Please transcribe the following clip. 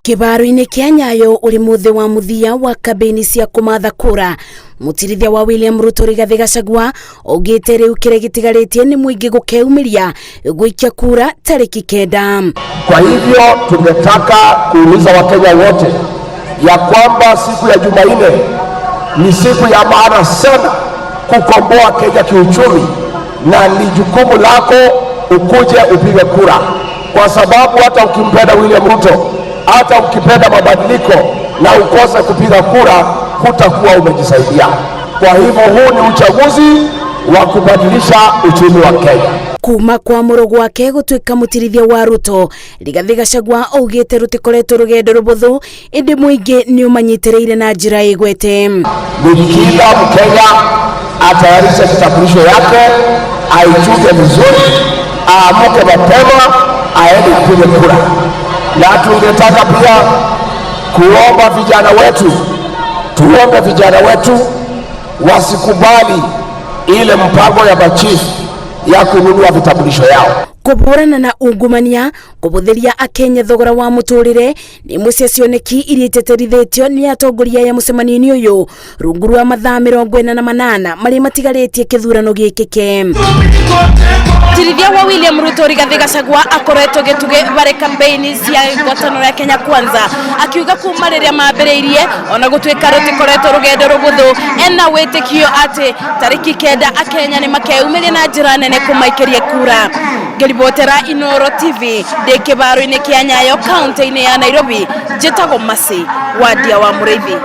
Kĩbaro-inĩ kĩa Nyayo ũrĩ mũthĩ wa mũthia wa kambĩini cia kũmatha kura, mũtirithia wa William Ruto Rigathĩ Gachagua augĩte rĩu kĩrĩa gĩtigarĩtie nĩ mũingĩ gũkeumiria gũikia kura tarĩki 9. Kwa hivyo tungetaka kuuliza Wakenya wote ya kwamba siku ya Jumanne ni siku ya maana sana kukomboa Kenya kiuchumi, na ni jukumu lako ukuje upige kura, kwa sababu hata ukimpenda William Ruto, hata ukipenda mabadiliko na ukose kupiga kura, hutakuwa umejisaidia. Kwa hivyo huu ni uchaguzi wa kubadilisha uchumi wa Kenya. Kuma kwamũrwo gwake gũtuĩka mũtirithia wa Ruto, Rigathĩ Gachagua augĩte rũtikoretwo rũgendo rũbũthũ, ĩndĩ mũingĩ nĩ ũmanyitĩrĩire na njĩra ĩgwete. Ni kila Mkenya atayarishe kitambulisho yake, aichunge vizuri, aamuke mapema, aende kupiga kura. Na tungetaka pia kuomba vijana wetu, tuombe vijana wetu wasikubali ile mpango ya machifu ya kununua vitambulisho yao. Kũhũrana na ungumania, kũbũthĩria akenya thogora wa mũtũrĩre nĩ imwe cia cioneki iria iteterithĩtio nĩ atongoria aya mũcemanio-inĩ ũyũ rungu rwa mathaa 48 marĩa matigarĩtie kĩthurano gĩkĩke. Tirithia wa William Ruto Rigathĩ Gachagua akoretwo gĩtugĩ barĩ kambeini cia ngwatanĩro ya Kenya Kwanza, akiuga kuma rĩrĩa mambĩrĩirie ona gũtuĩka rũtikoretwo rũgendo rũhũthũ, ena wĩtĩkio atĩ tarĩki 9 akenya nĩ makeyumĩria na njĩra nene kũmaikĩria kura. Ngĩribotera Inooro TV ndĩ kĩbaro-inĩ kĩa Nyayo kaunti-inĩ ya Nairobi, njĩtagwo Mercy Wadia wa Mũrĩithi.